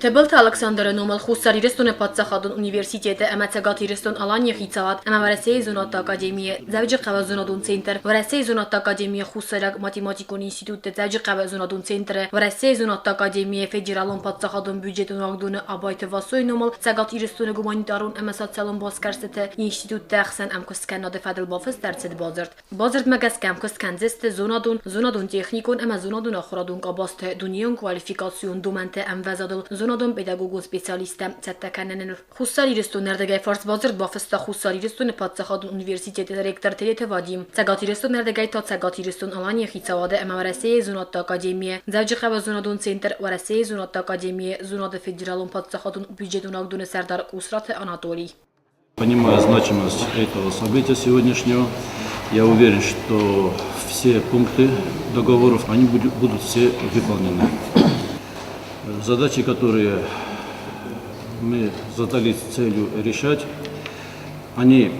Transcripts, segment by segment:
Тыбылты Алыксандры номыл Хуссар Ирыстоны паддзахадон университеты ӕмӕ Цӕгат Ирыстон-Аланийы хицауад ӕмӕ Уӕрӕсейы зонӕдты академийы Дзӕуджыхъӕуы зонадон центр, Уӕрӕсейы зонӕдты академийы Хуссайраг математикон институтты Дзӕуджыхъӕуы зонадон центры, Уӕрӕсейы зонӕдты академийы Федералон паддзахадон бюджетон уагдоны Абайты Васойы номыл Цӕгат Ирыстоны гуманитарон ӕмӕ социалон басгӕрстыты институтты ӕхсӕн ӕмкуысткӕнынады фӕдыл бафыст ӕрцыд бадзырд. Бадзырдмӕ гӕсгӕ ӕмкуыст кӕндзысты зонадон, зонадон-техникон ӕмӕ зонадон-ахуырадон къабӕзты дунейон квалификацион домӕнты ӕмвӕзадыл зонадон-педагогон специалисттӕ цӕттӕ кӕныныл. Хуссар Ирыстоны ӕрдыгӕй фарс бадзырд бафыста Хуссар Ирыстоны паддзахадон университеты ректор Тедеты Вадим, Цӕгат Ирыстоны ӕрдыгӕй та Цӕгат Ирыстон-Аланийы хицауады ӕмӕ Уӕрӕсейы зонӕдты академийы Дзӕуджыхъӕуы зонадон центр Уӕрӕсейы зонӕдты академийы зонады федералон паддзахадон бюджетон уагдоны сӕрдар Къусраты Анатолий. Понимая значимость этого события сегодняшнего, я уверен, что все пункты договоров, они будут все выполнены. Задачи, которые мы задались целью решать, они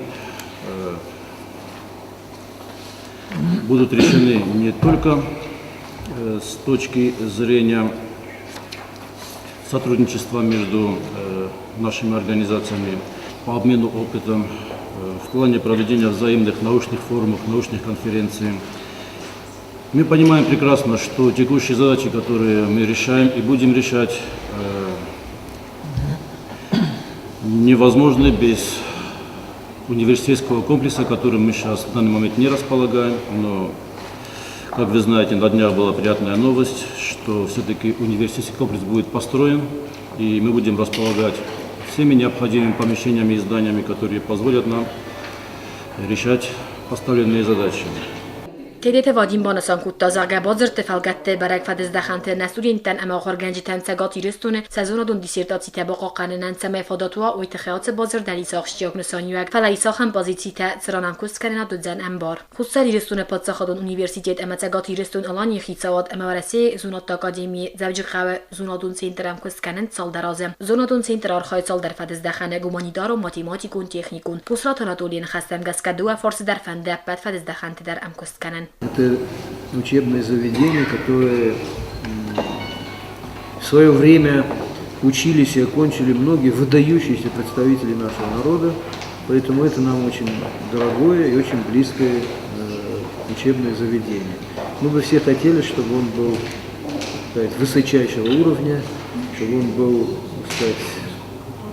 будут решены не только с точки зрения сотрудничества между нашими организациями по обмену опытом, в плане проведения взаимных научных форумов, научных конференций. Мы понимаем прекрасно, что текущие задачи, которые мы решаем и будем решать, невозможны без университетского комплекса, которым мы сейчас в данный момент не располагаем, но, как вы знаете, на днях была приятная новость, что все-таки университетский комплекс будет построен, и мы будем располагать всеми необходимыми помещениями и зданиями, которые позволят нам решать поставленные задачи. Тедеты Вадим банысан кодта, зӕгъгӕ, бадзырдты фӕлгӕтты бӕрӕг фӕдыздӕхӕнты нӕ студенттӕн ӕмӕ ахуыргӕнджытӕн Цӕгат Ирыстоны сӕ зонадон диссертацитӕ бахъахъхъӕнынӕн цӕмӕй фадат уа, уый тыххӕй ацы бадзырд ӕрисы ахсджиаг нысаниуӕг, фӕлӕ ис ахӕм позицитӕ, цыран ӕмкуысткӕнынад уыдзӕн ӕмбар. Хуссар Ирыстоны паддзахадон университет ӕмӕ Цӕгат Ирыстон-Аланийы хицауад ӕмӕ Уӕрӕсейы зонӕдты академийы Дзӕуджыхъӕуы зонадон центр ӕмкуыст кӕнынц цалдӕр азы. Зонадон центр архайы цалдӕр фӕдыздӕхӕны гуманитарон, математикон, техникон. Къусраты Анатолийы ныхӕстӕм гӕсгӕ дыууӕ фарсы дӕр фӕнды ӕппӕт фӕдыздӕхӕнты дӕр ӕмкуыст кӕнын. Это учебное заведение, которое в свое время учились и окончили многие выдающиеся представители нашего народа, поэтому это нам очень дорогое и очень близкое учебное заведение. Мы бы все хотели, чтобы он был, так сказать, высочайшего уровня, чтобы он был, так сказать,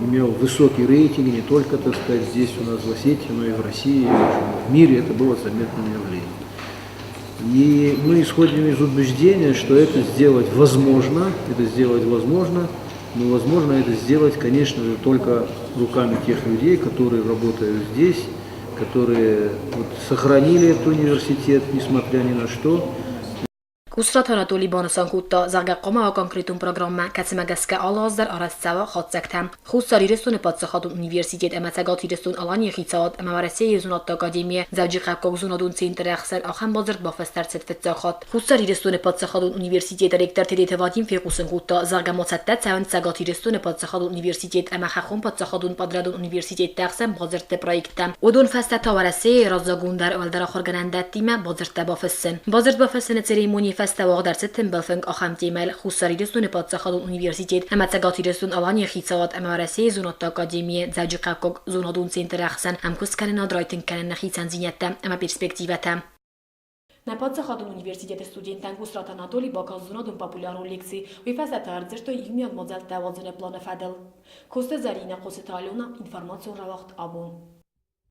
имел высокий рейтинг не только, так сказать, здесь у нас в Осетии, но и в России, и в мире это было заметным явлением. И мы исходим из убеждения, что это сделать возможно, это сделать возможно, но возможно это сделать, конечно же, только руками тех людей, которые работают здесь, которые вот сохранили этот университет, несмотря ни на что. Къусраты Анатоли банысан кодта, зӕгъгӕ, хъуамӕ уа конкретон программӕ, кӕцымӕ гӕсгӕ алы аз дӕр арӕзт цӕуа хатдзӕгтӕ. Хуссар Ирыстоны паддзахадон университет ӕмӕ Цӕгат Ирыстон-Аланийы хицауад ӕмӕ Уӕрӕсейы зонӕдты академийы Дзӕуджыхъӕуккаг зонадон центры ӕхсӕн ахӕм бадзырд бафыст ӕрцыд фыццаг хатт. Хуссар Ирыстоны паддзахадон университеты ректор Тедеты Вадим фехъусын кодта, зӕгъгӕ ма цӕттӕ цӕуынц Цӕгат Ирыстоны паддзахадон университет ӕмӕ Хӕххон паддзахадон подрядон университетты ӕхсӕн бадзырдты проекттӕ. Уыдон фӕстӕ та Уӕрӕсейы раззагондӕр уӕлдӕр ахуыргӕнӕндӕттимӕ бадзырдтӕ бафыссын. Бадзырд бафыссыны церемонийы фӕстӕ уагъд ӕрцыд тымбыл фынг ахӕм темӕйыл Хуссар Ирыстоны паддзахадон университет ӕмӕ Цӕгат Ирыстон-Аланийы хицауад ӕмӕ Уӕрӕсейы зонӕдты академийы Дзӕуджыхъӕуккаг зонадон центры ӕхсӕн ӕмкуысткӕнынад райтынг кӕныны хицӕндзинӕдтӕ ӕмӕ перспективӕтӕ. Нӕ паддзахадон университеты студенттӕн Кусраты Анатолий бакаст зонадон популярон лекци, уый фӕстӕ та ӕрдзырдтой иумиаг мадзӕлттӕ уадзыны планы фӕдыл. Коцты Зӕринӕ, Хъоцыты Алена, информацион рауагъд абон.